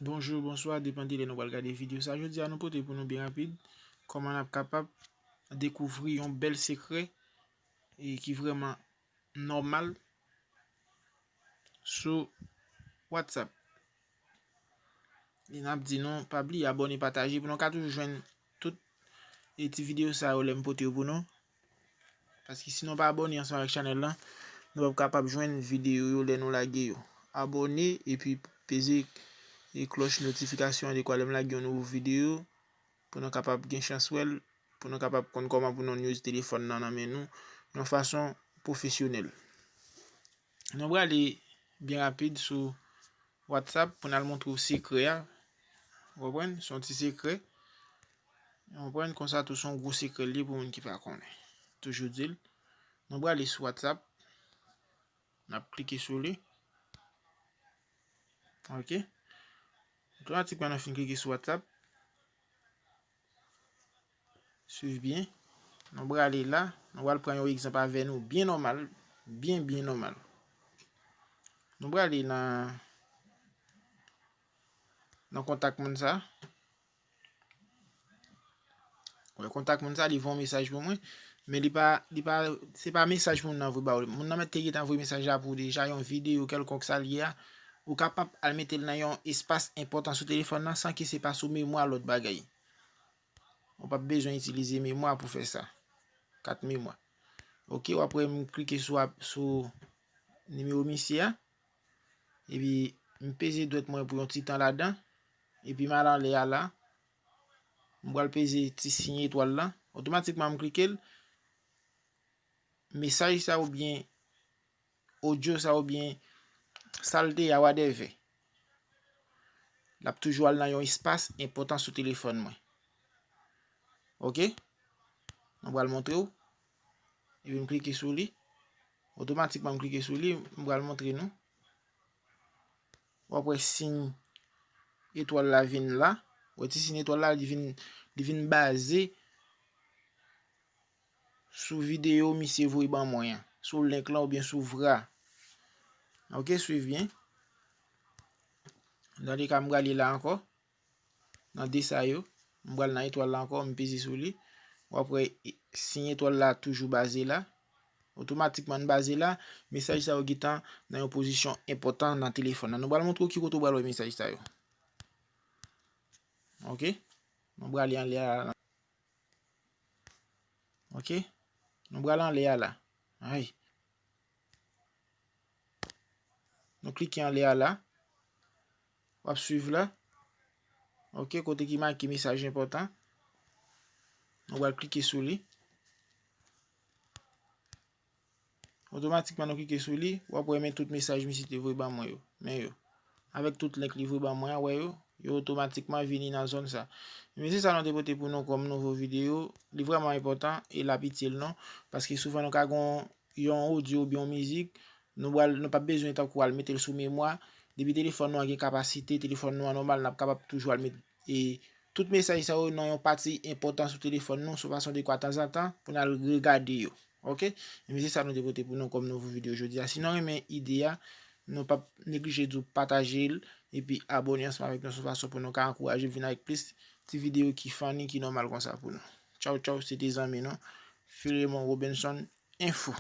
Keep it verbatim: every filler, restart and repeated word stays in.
Bonjou, bonswa, depann de lè nou pral gade videyo sa. Jodi a nou pote pou nou byen rapid kòman n ap kapab dekouvri yon bèl sekrè e ki vrèman nòmal sou WhatsApp. E n ap di nou pa bliye abòne, pataje pou nou ka toujou jwenn tout e ti videyo sa yo lè m pote yo pou nou. Paske si nou pa abòne ansanm avèk chanèl lan, nou p ap kapab jwenn videyo yo lè nou lage yo. Abòne epi peze e klòch notifikasyon an dekwa lè m lage yon nouvo videyo pou nou kapab gen chans wè l, pou nou kapab konn kòman pou nou use telefòn nan nan men nou yon fason pwofesyonèl. Nou prale byen rapid sou WhatsApp pou n al montre w sekrè a. Ou konprann? Se yon ti sekrè. Ou konprann? Konsa tou se yon gwo sekrè l ye pou moun ki pa konnen. Toujou di l. Nou prale sou WhatsApp. N ap klike sou li. Ok. Otomatikman nou fin klike sou WhatsApp. Swiv byen. Nou prale la. Nou pral pran yon egzanp avè nou byen nòmal. Byen, byen nòmal. Nou prale nan, nan kontak moun sa. Wè, kontak moun sa, li voye yon mesaj pou mwen. Men li pa, li pa, se pa mesaj moun nan voye ba ou. Moun nan mèt te gentan voye mesaj la pou ou deja, yon videyo kèlkonk sa l ye a. Ou kapab al mete l nan yon espas enpòtan sou telefòn nan san ke se pa sou memwa lòt bagay. Ou p ap bezwen itilize memwa pou fè sa. Kat memwa. Ok, w ap wè m klike sou, sou nimewo misye a. Epi m peze dwèt mwen pou yon ti tan ladan. Epi m al anlè a la. M pral peze ti siy etwal la. Otomatikman m klike l. Mesaj sa oubyen odyo sa oubyen sa l te ye a, whatever, l ap toujou al nan yon espas enpòtan sou telefòn mwen. Ok? Mwen pral montre w. Epi m klike sou li. Otomatikman m klike sou li, m pral montre nou. W ap wè siy etwal la vin la. Wè ti siy etwal la, li vin, li vin baze sou videyo misye voye ban mwen an, sou link lan oubyen sou vra. Ok, swiv byen. Nan de ka, m prale la ankò. Nan de sa yo, m pral nan etwal la ankò, m peze sou li. W ap wè siy etwal la toujou baze la. Otomatikman n baze la, mesaj sa yo gentan nan yon pozisyon enpòtan nan telefòn nan. Nou pral montre w ki kote w pral wè mesaj sa yo. Ok? Nou prale anlè a la. Ok? Nou pral anlè a la. Ay. Nou klike anlè a la. W ap swiv la. Ok, kote ki make mesaj enpòtan. Nou pral klike sou li. Otomatikman nou klike sou li, w ap wè men tout mesaj misye te voye ban mwen yo. Men yo. Avèk tout link li voye ban mwen an, wè yo. Yo otomatikman vini nan zòn sa. Men se sa nou te pote pou nou kòm nouvo videyo. Li vrèman enpòtan e l ap itil nou. Paske souvan nou ka gen yon odyo oubyen yon mizik, nou pral, nou p ap bezwen tankou al mete l sou memwa. Depi telefòn nou an gen kapasite, telefòn nou an nòmal, n ap kapab toujou al met, e, tout mesaj sa yo nan yon pati enpòtan sou telefòn nou, sou fason de kwa tanzantan, pou n al regade yo. Ok? Ebyen, se sa nou te pote pou nou kòm nouvo videyo jodi a. Si nou renmen ide a, nou p ap neglije di w pataje l, epi abòne ansanm avèk nou sou fason pou nou ka ankouraje m vin avèk plis ti videyo ki funny, ki nòmal konsa pou nou. Tchaw, tchaw, se te zanmi nou, Filemon Robinson, Info.